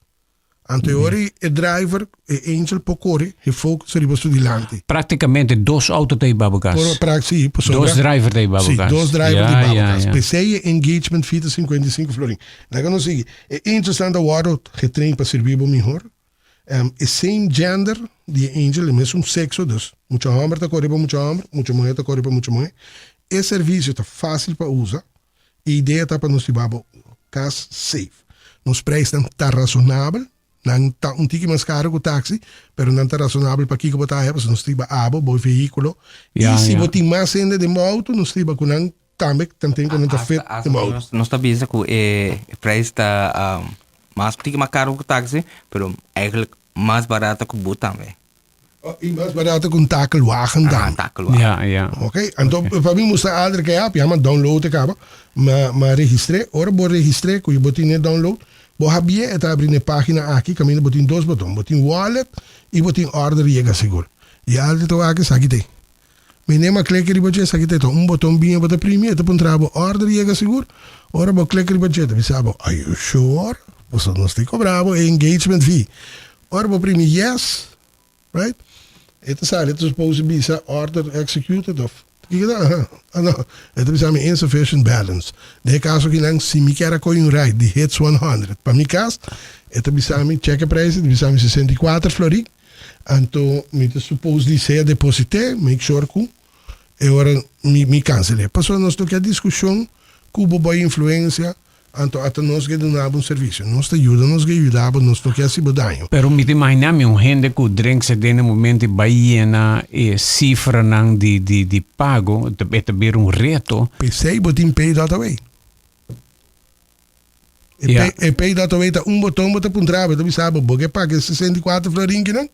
Speaker 2: Anto e ora e driver, e angel por kore, e focus riba su dilanti.
Speaker 1: Praktikamente dos auto ta hiba bo kas.
Speaker 2: Por pra, si, pasobra.
Speaker 1: Dos driver ta hiba bo
Speaker 2: Si,
Speaker 1: kas.
Speaker 2: dos driver
Speaker 1: Ja,
Speaker 2: ta hiba bo
Speaker 1: ja,
Speaker 2: kas.
Speaker 1: ja.
Speaker 2: P'esei e engagement fee ta 55 florin. Laga nos sigui. E angelsnan ta wòrdu getrain pa sirbi bo mihor. E same gender di e angel, e mesun sexo, dus mucha homber ta kore pa mucha homber, mucha muher ta kore pa mucha muher. E servicio ta facil pa usa. E idea ta pa nos hiba bo cas safe. Nos prijsnan ta razonabel, nan ta un tiki mas caro cu taxi, pero nan ta razonabel pa kico bo ta haya, pasobra nos ta hiba abo, bo vehiculo,
Speaker 1: Ya,
Speaker 2: y si
Speaker 1: ya.
Speaker 2: bo tin mas hende den bo auto, nos ta hiba cu nan tambe, tanten cu nan ta fit
Speaker 3: Hasta,
Speaker 2: den bo
Speaker 3: hasta
Speaker 2: auto.
Speaker 3: nos, nos ta bisa cu e prijs ta um, mas tiki mas caro cu taxi, pero eigenlijk mas barato cu bo tambe.
Speaker 2: Oh, y mas barato cu un takelwagen
Speaker 3: Ah,
Speaker 2: tambe.
Speaker 3: takelwagen.
Speaker 1: Ja, ja.
Speaker 2: Ok, anto pa mi mustra Aldrich e app, yama download e caba, ma, ma registré, ora bo registré cu bo tin e download, bo habié e ta abri n'e pagina aki caminda bo tin dos boton, bo tin wallet y bo tin order yega sigur. Y Aldrich ta wak esaki te. Mi nema click riba dje, esaki te ta un boton biña bo ta primi, e ta puntra bo order yega sigur, ora bo click riba dje ta bisa bo, are you sure? Pasobra nos tin cobra bo e engagement fee. Ora bo primi yes, right, e ta sali, e ta suppose bisa order executed of kiko ta? Aha, ah no, e ta bisa mi insufficient balance. Den e kaso kinan, si mi kier a koy un ride di Hits 100 pa mi kas, e ta bisa mi, check e prijs, e ta bisa mi 64 florin, anto mi ta suppose di sea deposite, make sure ku e ora mi mi cancel'e. Pasobra nos no kier diskushon ku bo boy influencia. Anto ata nos ke duna bo un servisio. Nos ta yuda, nos ke yuda bo, nos no ke hasi bo daño.
Speaker 1: Pero mi ta imaginá mi un hende ku drink se den e momento i bai yena e sifranan di di di pago, e ta bira un reto.
Speaker 2: P'esei bo tin pay dot away. E pay, e pay dot away ta un boton bo ta puntra bo, e ta bisa bo, bo ke paga e 64 florin kinan?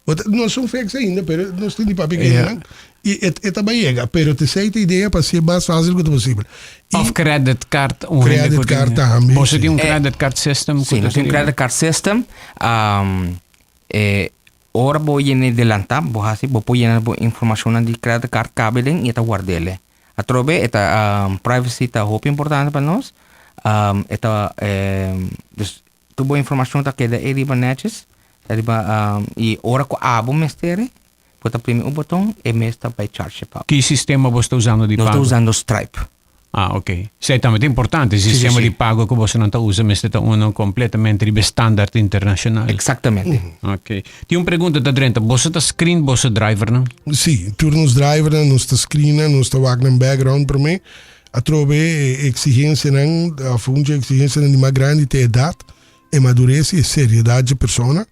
Speaker 2: Bo ta, no son fix ainda, pero nos tin di papia ku
Speaker 1: Ja.
Speaker 2: nan. I e, e ta bai yega, pero t'esei ta idea pa hasié mas fácil ku ta posibel. I
Speaker 1: Of credit card, un hende
Speaker 2: Credit
Speaker 1: ku tin.
Speaker 2: card tambe,
Speaker 1: Boso
Speaker 2: sí.
Speaker 1: tin un credit card system ku
Speaker 3: Sí,
Speaker 1: ta
Speaker 3: nos tin un
Speaker 1: sirbi?
Speaker 3: credit card system. Um, eh, ora bo yena e delantá, bo hasi, bo por yena bo informashonnan di credit card kabe den i e ta ward'el. Atrobe e ta, um, privacy ta hopi importante pa nos. Um, e ta, eh, dus tur bo informashon ta keda ei riba netjes. Ta riba y ora cu abo mester e, bo ta primi un boton e mes ta bay charge pa bo.
Speaker 1: Ki sistema bo sta usando di
Speaker 3: Nos ta
Speaker 1: pago?
Speaker 3: usando Stripe.
Speaker 1: Ah, ok. Esei tambe ta importante.
Speaker 3: Sí, sí,
Speaker 1: Sistema
Speaker 3: sí.
Speaker 1: di pago cu bosonan ta usa mester ta uno completamente riba e standaard internacional.
Speaker 3: Exactamente.
Speaker 1: Ok. Tin un pregunta ta drenta. Boso ta screen boso drivernan?
Speaker 2: Sí, tur nos drivernan nos ta screena, nos ta wak nan background prome. Atrobe e exigencianan, of un dje exigencianan di mas grandi ta edad. E madurez i e seriedad dje persona.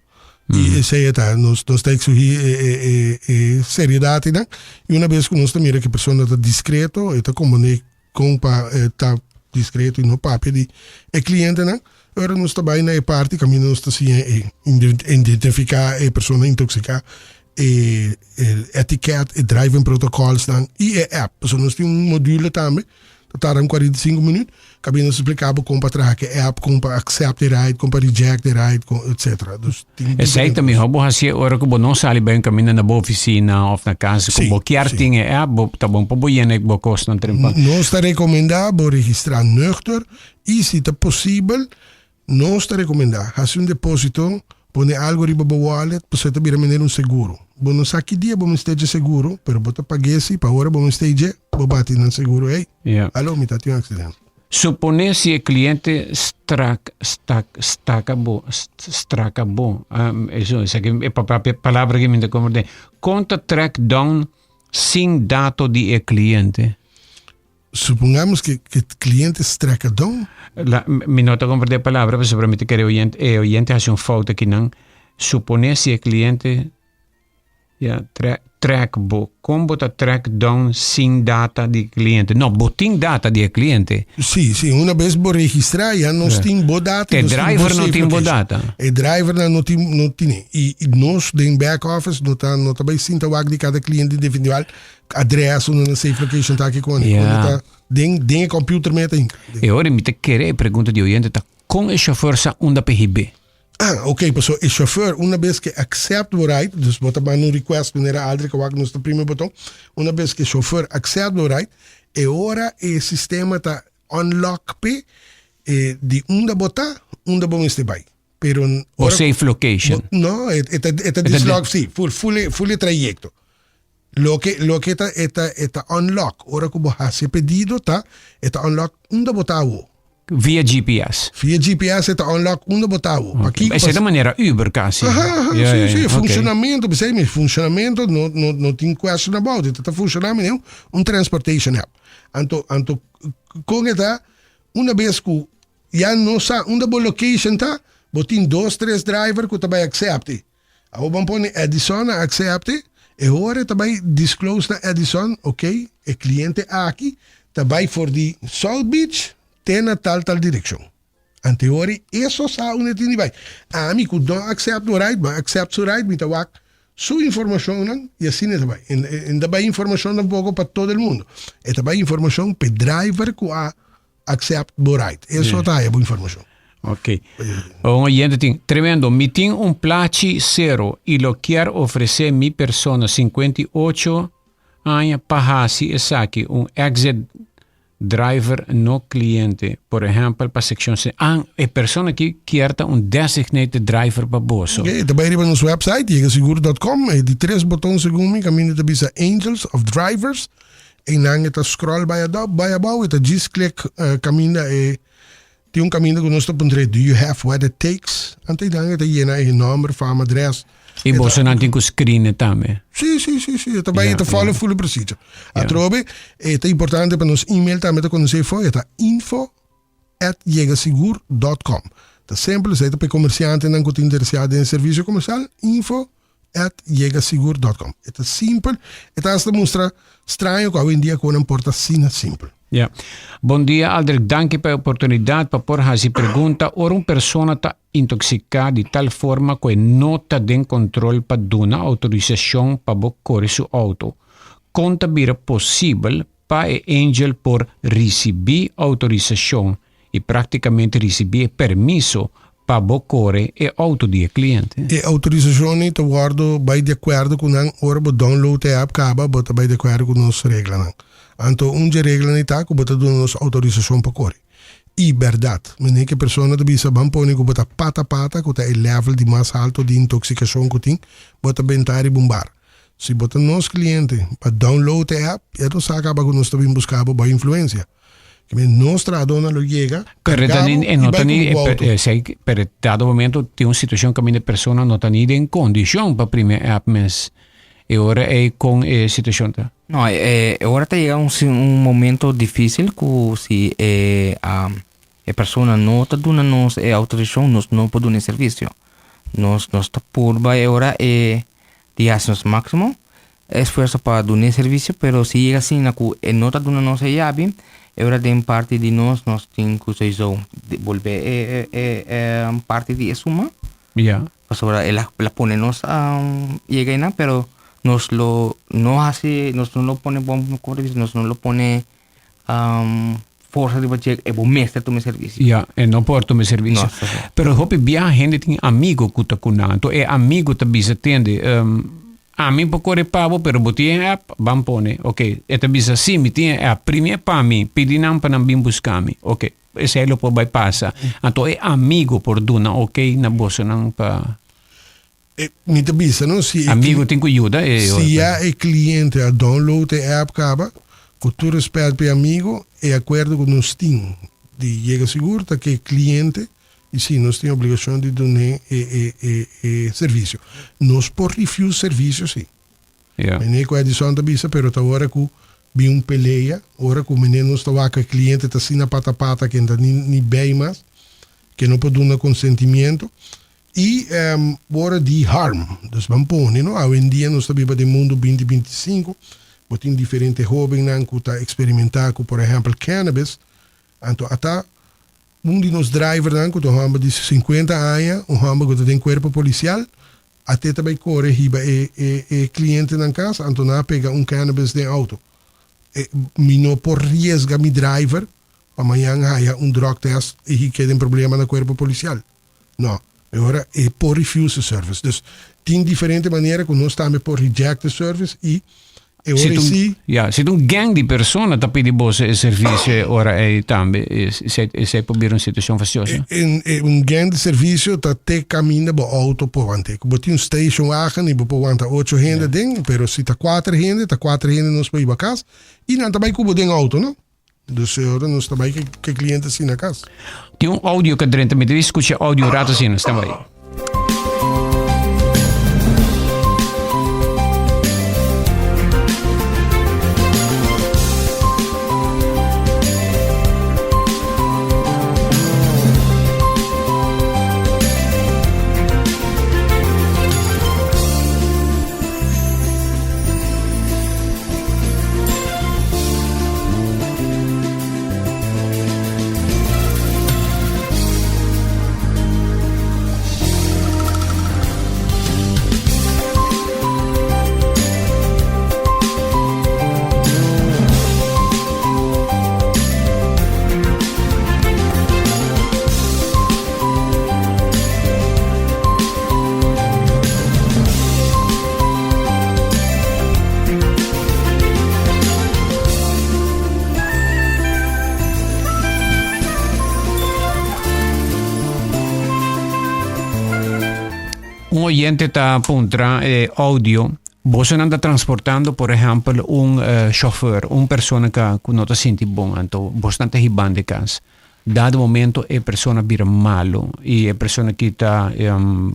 Speaker 2: I esei e ta, nos nos ta exigí e e e e seriedad einan. I una bes ku nos ta mira ku e persona ta diskreto, e ta komponé kon pa e ta diskreto i no papia di e klientenan, ora nos ta bai na e parti kaminda nos ta siña e identifiká e persona intoksiká, e e etiket, e driving protocolsnan i e app. Pasobra nos tin un module tambe Ta tarda un 45 minuut. Cabia nos explica bo con pa traha ke app, con pa accept e ride, con pa reject e ride, con etcetera. Dus tin
Speaker 1: Esei ta
Speaker 2: diferente
Speaker 1: mihó bo hasié ora ku bo no sali bai un kaminda na bo ofisina òf na kas. Ku
Speaker 2: Sí,
Speaker 1: bo kier
Speaker 2: sí.
Speaker 1: tin e app, bo ta bon pa bo yena bo kosnan trempan.
Speaker 2: Nos ta recomenda bo registra nuchter y si ta posibel Nos ta recomenda, haci un deposito, pone algo riba bo wallet, pasobra ta bira manera un seguro. Bo no sa ki dia bo mester dje seguro, pero bo ta pag'é si pa ora bo mester dje, bo bati nan seguro, hey,
Speaker 1: Ja.
Speaker 2: alo, mi ta tin un accidente.
Speaker 1: Supone si e cliente strak, stak, staka bo, straka bo, um, eso, esaki e palabra ki mi ta comprende. Kon ta track down sin dato di e cliente?
Speaker 2: Supongamos que que cliente strekadon.
Speaker 1: La, mi no ta comprende e palabra, pasobra mi ta kere oyente, e oyente hasi un fout akinan. Supone si e cliente ya tra, track bo. Kon bo ta track down sin data di cliente? No, bo tin data di e cliente.
Speaker 2: Sí, sí, una bes bo registra ya nos tin bo data.
Speaker 1: E
Speaker 2: nos tin bo
Speaker 1: driver no
Speaker 2: safe
Speaker 1: tin bo
Speaker 2: location.
Speaker 1: data.
Speaker 2: E drivernan no tin, no tine. I, i nos den back office no ta, no ta bai sinta wak di kada cliente individual. Adres unda na safe location ta aki con
Speaker 1: Ja.
Speaker 2: ta den den e computer me ta hinka.
Speaker 1: E ora mi ta kere e pregunta di oyente ta kon e chauffeur sa unda pa hib'é?
Speaker 2: Ah, ok, paso e chauffeur una bes ke accept bo ride, dus bo ta manda un request manera Aldrich a wak nos ta primi boton, una bes ke chauffeur accept bo ride, e ora e sistema ta unlock p'e e di unda bo ta, unda bo mester bai. Pero
Speaker 1: Bo safe location.
Speaker 2: Bo, no, e, e ta, e ta dislog, sí, full, full, full e trayecto. Loke, loke ta, e ta, e ta unlock. Ora ku bo hasi e pedido ta, e ta unlock unda bo ta awo.
Speaker 1: Via GPS.
Speaker 2: Via GPS e ta unlock unda bo ta awo.
Speaker 1: Okay.
Speaker 2: Pakiko?
Speaker 1: Esei ta manera Uber kasi.
Speaker 2: Aha, aha,
Speaker 1: Ja,
Speaker 2: sí,
Speaker 1: ja,
Speaker 2: sí,
Speaker 1: ja, ok.
Speaker 2: funcionamento, p'esei mi funcionamento no, no, no tin question about it. Ta funciona manera un transportation app. Anto, anto, kon e ta, una bes ku Ya no sa unda bo location ta, bo tin dos tres driver ku ta bai accepte. Awor ban pone Edison a accepte, e hora e ta bai disclose na Edison, ok, e cliente aki ta bai for di South Beach te na tal tal direccion. Ante hora e so sa unda e tin di bai. Ami ku no accept bo ride, bo accept su ride, mi ta wak su informacionnan y asina e ta bai. E ta bai informacion tampoco pa todo el mundo. E ta bai informacion p'e driver ku a Accept bo right. Eso ta haya bo informacion.
Speaker 1: Ok. Un oyente tin, tremendo, mi tin un plachi cero y lo kier ofrece mi persona 58 aña pa haci esaki, un exit driver no cliente, por ehempel pa seccion C. Ah, e persona aki kier ta un designated driver pa boso.
Speaker 2: Ok, ta bay riba nos website, yegaseguro.com, e di tres boton segun mi caminda ta bisa Angels of Drivers. Einan e ta scroll bai adop, bai abou, e ta djis click caminda e tin un caminda cu nos ta puntra do you have what it takes? Anto einan e ta yena e nomber, fama, adres.
Speaker 1: Y bosonan tin cu screen e tambe?
Speaker 2: Si, si, si, si, e ta bai, e ta follow full e procedure. Atrobe, e ta importante pa nos email tambe ta conoce for, e ta info. at yegasigur dot com. Ta simpel, esei ta pa e komersiantenan ku ta interesá den servisio komersial, info at yegasigur dot com. E ta simpel, e ta hasta mustra straño ku awendia konan por ta asina simpel.
Speaker 1: Ya. Bon dia Aldrich, danki pa e oportunidat pa por hasi pregunta. Ora un persona ta intoxiká di tal forma ku e no ta den kontrol pa duna outorisashon pa bo kore su outo, kon ta bira posibel pa e angel por risibí outorisashon i práktikamente risibí e permiso pa bo kore e outo di e kliente?
Speaker 2: E outorisashon ei ta wòrdu bai di akuerdo ku nan ora bo download e app kaba bo ta bai di akuerdo ku nos reglanan. Anto un dje reglanan ei ta ku bo ta duna nos outorisashon pa kore. I bèrdat, manera ku e persona ta bisa ban pone ku bo ta pata pata ku ta e level di mas halto di intoksikashon ku tin, bo ta bentá riba un bar. Si bo ta nos kliente pa download e app, ya nos sa kaba ku nos ta bin buska bo bao influensia. Ke men nos trahadónan lo yega,
Speaker 1: Pero
Speaker 2: karga
Speaker 1: ta ni
Speaker 2: bo
Speaker 1: e
Speaker 2: i
Speaker 1: no
Speaker 2: bai
Speaker 1: ta
Speaker 2: ku
Speaker 1: ni
Speaker 2: bo outo.
Speaker 1: esei pero dado momento tin un situashon kaminda e persona no ta ni den kondishon pa primi e app mes. E ora ei kon e situashon ta?
Speaker 3: No, e ora ta yega un un momento difícil ku si e e persona no ta duna nos e outorisashon nos no por duna e servisio. Nos nos ta purba e ora e di hasi nos máksimo esfuerso pa duna e servisio, pero si yega asina ku e no ta duna nos e yabi, e ora den parti di nos nos tin ku soiso bolbe e e e parti di e suma.
Speaker 1: Ya.
Speaker 3: Pasobra el a el a pone nos yega einan, pero nos lo no hasi, nos no lo pone bon, como ta bisa, nos no lo pone forsa riba dje e bo mester tuma e servisio.
Speaker 1: Ya, e no por tuma e servisio.
Speaker 3: No, so, so.
Speaker 1: Pero hopi biaha hende tin amigo ku ta ku nan. Anto e amigo ta bisa, tende, ami por kore pa bo, pero bo tin e app? Ban pone. Ok, e ta bisa, si, mi tin e app. Primi e pa mi, pidi nan pa nan bin buska mi. Ok, esei lo por bai pasa. Anto e amigo por duna ok na bosonan pa.
Speaker 2: E, mi ta bisa no, si e
Speaker 1: Amigo tin ku yuda e
Speaker 2: Si ya e kliente a download e app kaba, ku tur respet pa e amigo, e akuerdo ku nos tin di yega sigur ta ku e kliente, i si, nos tin obligashon di dun'é e e e e servisio. Nos por refuse servisio si.
Speaker 1: Ja.
Speaker 2: Meneer ku Edison ta bisa, pero ta ora ku bin un pelea, ora ku meneer nos ta wak ku e kliente ta asina pata pata ku e no ta ni ni bei mas, ku e no por duna konsentimiento. I ora di harm, dus ban pone no, awendia nos ta biba den mundu binti 25, bo tin diferente hobennan ku ta eksperimentá ku por ehèmpel cannabis, anto ata un di nos drivernan ku ta un hòmber di 50 aña, un hòmber ku ta den kuerpo polisial, ate ta bai kore hiba e e e klientenan kas, anto nan a pega un cannabis den outo. E mi no por riesga mi driver pa mañan haya un drug test i keda den problema na kuerpo polisial. No, e ora e por refuse e service. Dus tin diferente manera ku nos tambe por reject e service i e ora
Speaker 1: Si
Speaker 2: si.
Speaker 1: Ya, si ta un gang di persona ta pidi boso e servicio e ora ei tambe, esei por bira un situacion fastioso.
Speaker 2: E un gang di servicio ta te caminda bo auto por wanta. Ku bo tin un station wagen i bo por wanta ocho hende aden, pero si ta kuater hende, ta kuater hende nos por hiba kas i nan ta bai ku bo den auto, no? Dus e ora nos ta bai ke cliente asina cas.
Speaker 1: Tin un audio que drenta, mi debe escucha audio un rato asina, stand by. Un oyente ta puntra eh, audio. Bosonan ta transportando, por ehempel, un eh, chauffeur, un persona ka ku no ta sinti bon, anto bosonan ta hibando e kas. Dado momento e persona bira malo y e persona ki ta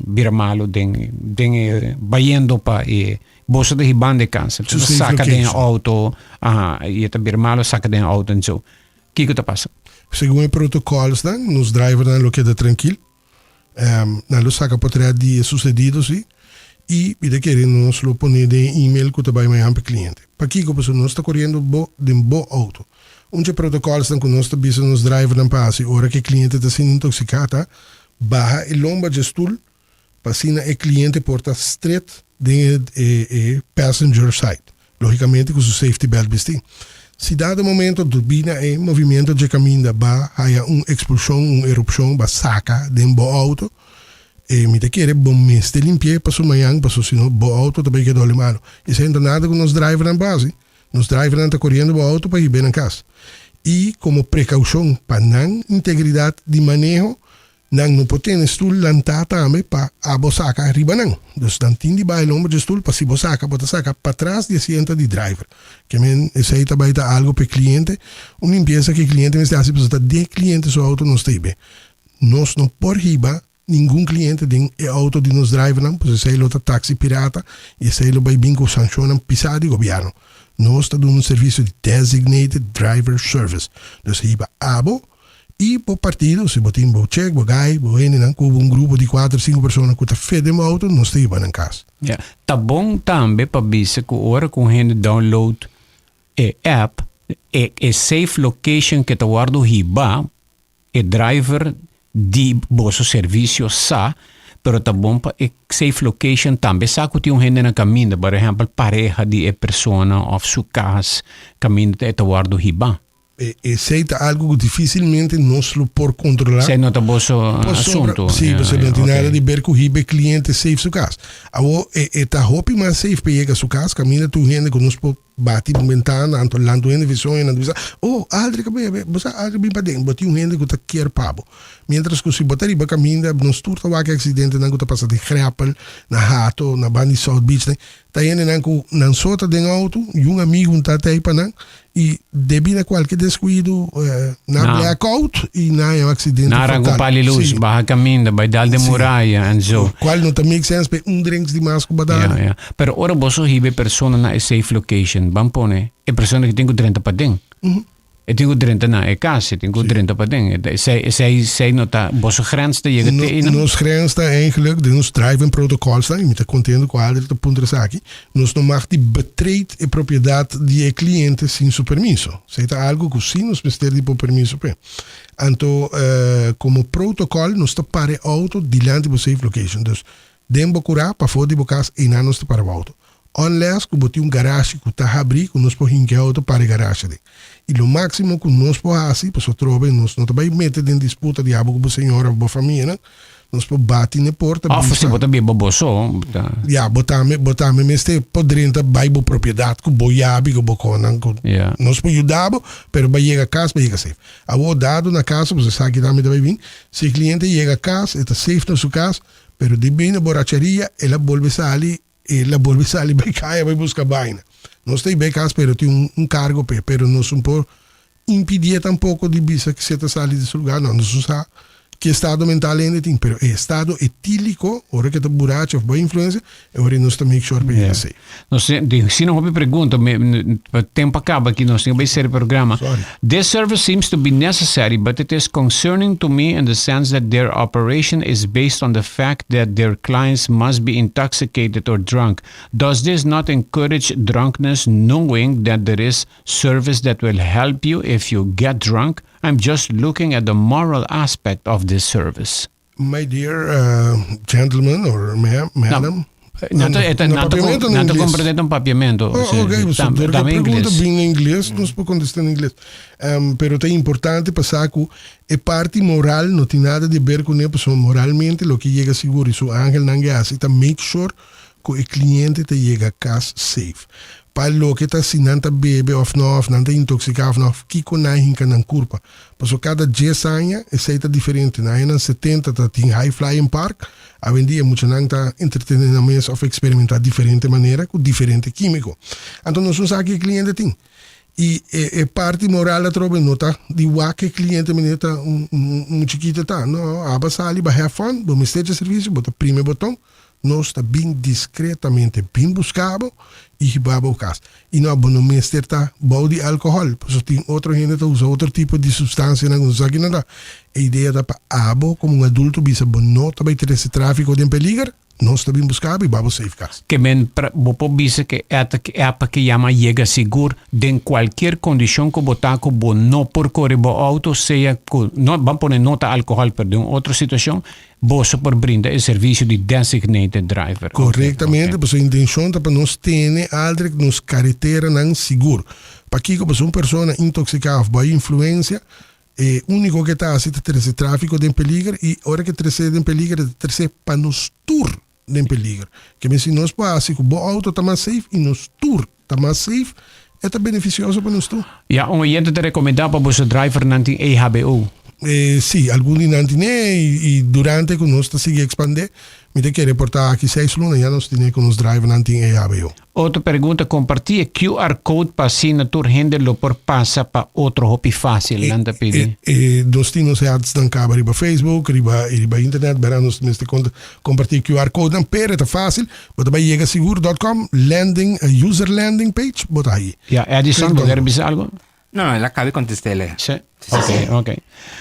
Speaker 1: bira malo den den e bayendo pa e boso ta hibando e cancer.
Speaker 2: Su safe
Speaker 1: Saca den
Speaker 2: location.
Speaker 1: auto, aha, y e ta bira malo saca den auto en zo. Kiko ta pasa?
Speaker 2: Segun e protocolsnan, nos drivernan lo keda trankil. Nan lo saca potret di e sucedido si y mi ta kere nos lo pone den e email cu ta bay mañan pa e cliente. Pakico? Pasobra nos ta coriendo bo den bo auto. Un dje protocolsnan cu nos ta bisa nos drivernan pa haci ora cu e cliente ta siendo intoxica ta baha e lomba dje stoel pa asina e cliente por ta stret den e passenger side, logicamente cu su safety belt bisti. Si dado momento dubí na e movimiento dje caminda ba haya un expulsion, un erupcion, ba saca den bo auto, e mi ta kere bo mester limpi'é paso mañan, paso sino bo auto ta bay keda holi malo. Esey no ta nada cu nos drivernan por haci. Nos drivernan ta coriendo bo auto pa hib'é nan cas. Y como precaucion pa nan integridad di maneho, Nan no por tene stul lantá tambe pa abo saka riba nan. Dus nan tin di bai lomber dje stul pa si bo saka bo ta saka patras di e sienta di driver. Ke men esei ta bai ta algo pa e kliente, un limpiesa ku e kliente mester hasi pasobra ta den e kliente su auto nos ta hibe. Nos no por hiba ningun kliente den e auto di nos drivernan pasobra esei lo ta taxi pirata i esei lo bai bin ku sanshonnan pisá di gobièrnu. Nos ta duna un servisio di designated driver service. Dus hiba abo I bo partido, si bo tin bo chek, bo gai, bo hendenan ku un grupo di kuater, sinku persona ku ta fit den bo auto, nos ta hiba nan kas.
Speaker 1: Ya. Ta bon tambe pa bisa ku ora ku un hende download e app, e e safe location ke ta wòrdu hiba, e driver di boso servisio sa, pero ta bon pa e safe location tambe sa ku tin un hende na kaminda, por ehèmpel pareha di e persona òf su kas kaminda e ta wòrdu hiba.
Speaker 2: Esei ta algo ku difisilmente nos lo por kontrolá.
Speaker 1: Esei no ta boso asuntu.
Speaker 2: Sí, pasobra no tin nada di ber ku hiba e kliente safe su kas. Awor, e ta hopi mas safe pa e yega su kas kaminda tur hende ku nos por bati un bentana, anto lanta un hende visoña, nan ta bisa, Oh, Aldrich a bebe, bo sa Aldrich bin paden. Bo tin un hende ku ta kier pa bo. Miéntras ku si bo ta riba kaminda, nos tur ta wak e aksidentenan ku ta pasa den Greppel, na Hato, na banda di South Beach. Ta hendenan ku nan so ta den outo i un amigu ta ta ei pa nan i debí na kualke deskuido nan
Speaker 1: Na.
Speaker 2: blackout i nan haña un aksidente
Speaker 1: Nan ranka un
Speaker 2: fatal.
Speaker 1: pali lus,
Speaker 2: Sí.
Speaker 1: baha kaminda, bai dal den
Speaker 2: Sí.
Speaker 1: muraya en zo.
Speaker 2: Kual no ta make sense p'e un drinks di mas ku bo
Speaker 1: Ja,
Speaker 2: dal.
Speaker 1: ja. Pero ora boso hiba e persona na e safe location, ban pone e persona ku tin ku drenta paden. E tin ku drenta na e kas, e tin ku drenta paden. Esei, esei, esei no ta, boso grens ta yega te einan?
Speaker 2: Nos grens ta eigenlijk den nos driving protocols nan, i mi ta kontento ku Aldrich ta puntra esaki, nos no mag di betreed e propiedat di e kliente sin su permiso. Esei ta algu ku si nos mester di por permiso p'e. Anto komo protocol nos ta para e outo dilanti bo safe location. Dus den bo kurá, pafó di bo kas, einan nos ta para bo outo. Unless ku bo tin un garashi ku ta habrí ku nos por hinka e outo para e garashi aden. I lo máksimo ku nos por hasi, pasobra atrobe nos no ta bai mete den disputa di abo ku bo señora òf bo famianan, nos por bati na e porta
Speaker 1: Òf
Speaker 2: bisa.
Speaker 1: si bo ta biba bo so, bo ta.
Speaker 2: Ya, bo tambe, bo tambe mester por drenta bai bo propiedat ku bo yabi, ku bo konan, ku
Speaker 1: Ya.
Speaker 2: nos por yuda bo, pero bai yega kas, bai yega safe. Awor dado na kaso, pasobra esaki tambe ta bai bin, si e kliente yega kas, e ta safe na su kas, pero debí na boracheria el a bolbe sali El a bolbe sali bai kaya bai buska baina. Nos ta bai kas pero tin un un kargo p'e, pero nos un por impidié tampoko di bisa ku si e ta sali di su lugar. No, nos no sa ki estado mental hende tin, pero e estado etíliko, ora ku e ta burachi òf bai influensia, e ora ei nos ta make sure pa e yega safe.
Speaker 1: Nos tin asina hopi pregunta, mi pa tempo a kaba aki nos tin ku bai sera e programa.
Speaker 2: Sorry.
Speaker 1: This service seems to be necessary but it is concerning to me in the sense that their operation is based on the fact that their clients must be intoxicated or drunk. Does this not encourage drunkenness knowing that there is service that will help you if you get drunk? I'm just looking at the moral aspect of this service.
Speaker 2: My dear gentleman or madam.
Speaker 1: Nan ta, nan ta, nan ta comprende un papiamento.
Speaker 2: Oh, ok, so door que pregunta bin na ingles, nos por contesta na ingles. Pero ta importante pa sa cu e parti moral no tin nada di ber cune, pasobra moralmente loke yega sigur y su angelnan ke haci ta make sure cu e cliente ta yega cas safe. Pa loke ta si nan ta bebe of no, of nan ta intoxica of no, of kico nan hinca nan curpa. Pasobra cada dies aña esey ta diferente. Na añanan setenta ta tin High Flying Park, awendia muchanan ta entretene nan mes of experimenta diferente manera cu diferente kimico. Anto nos no sa ki e cliente tin. Y e parti moral atrobe no ta di wak e cliente manera ta un un chikito ta. No, aba sali ba have fun, bo mester dje servicio, bo ta primi e boton. Nos ta bin discretamente bin busca bo y hiba bo cas. Y no, bo no mester ta bou di alcohol, pasobra tin otro hende ta usa otro tipo di substancianan cu no sa kinan ta. E idea ta pa abo como un adulto bisa bo no ta bay trece trafico den peliger, nos ta bin busca bo y hiba bo safe cas.
Speaker 1: Ke men bo por bisa ke app ke yama Yega Sigur den cualkier condicion cu bo ta cu bo no por core bo auto sea cu no ban pone no ta alcohol pero den un otro situacion Boso por brinda e servisio di designated driver.
Speaker 2: Korektamente, pasobra intencion ta pa nos tene Aldrich nos kareteranan sigur. Pakiko? Pasobra un persona intoxiká òf bai influensia, e úniko ke ta hasi ta trese tráfiko den peliger i ora ke trese den peliger e ta trese pa nos tur den peliger. Ke men si nos por hasi ku bo outo ta mas safe i nos tur ta mas safe, e ta benefisioso pa nos tur.
Speaker 1: Ya, un oyente ta rekomendá pa boso drivernan tin EHBO.
Speaker 2: Sí, algun di nan tin'é i durante ku nos ta sigui ekspandé, mi ta kere por ta aki seis luna ya nos tin'é ku nos drivernan tin EHBO.
Speaker 1: Otro pregunta, kompartí e QR code pa asina tur hende lo por pasa pa otro hopi fásil, nan ta pidi.
Speaker 2: Nos tin nos adsnan kaba riba Facebook, riba riba internet, bera nos mester kompartí QR codenan, pero e ta fásil, Bo ta bai yega sigur dot com landing user landing page bo ta hayi.
Speaker 1: Ya, Edison, bo ker bisa algo?
Speaker 3: No, no, el a cabe contestele.
Speaker 1: Sí. Ok, ok.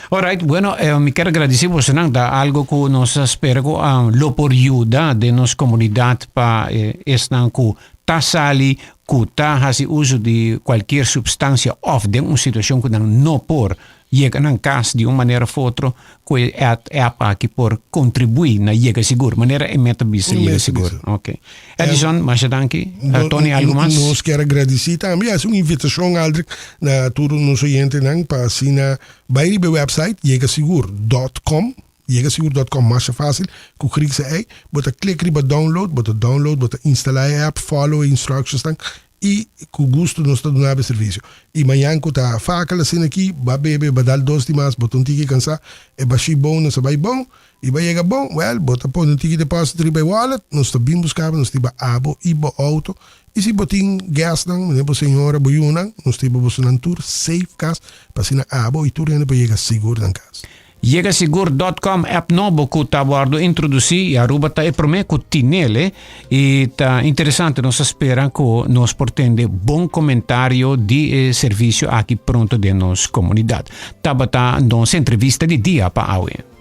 Speaker 1: Alright, bueno, eh, mi ker agradeci bosonan. Ta algo ku nos a spera ku ah, lo por yuda den nos komunidat pa eh, esnan ku ta sali, ku ta hasi uso di kualkier substansia òf den un situashon ku nan no por Yega nan kas di un manera of otro ku e app aki por kontribuí na yega sigur. Manera e meta bisa yega sigur. Ok. Edison, masha danki. Tony, algu mas?
Speaker 2: Nos kier a gradisí tambe i hasi un invitashon, Aldrich, na tur nos oyentenan pa asina bai riba e website yegasigur dot com, yegasigur dot com masha fásil ku Griekse ei. Bo ta klik riba download, bo ta download, bo ta instalá e app, follow e instructionsnan I ku gustu nos ta duna bo e servisio. I mañan ku ta fakel asina aki, ba bebe, ba dal dos di mas, bo ta un tiki kansá, e bashí bon, nos a bai bon, i ba yega bon, wèl, bo ta pone un tiki depòsito riba e wòlet, nos ta bin buska bo, nos ta hiba abo i bo outo, i si bo tin gèstnan, manera bo señora, bo yunan, nos ta hiba bosonan tur safe kas, pa asina abo i tur hende por yega sigur nan kas.
Speaker 1: Yegasigur dot com app nobo ku ta wòrdu introdusí i Aruba ta e promé ku tinele i ta interesante nos ta spera ku nos por tende bon komentario di e servisio aki pronto den nos komunidat. Tabata nos entrevista di dia pa awe.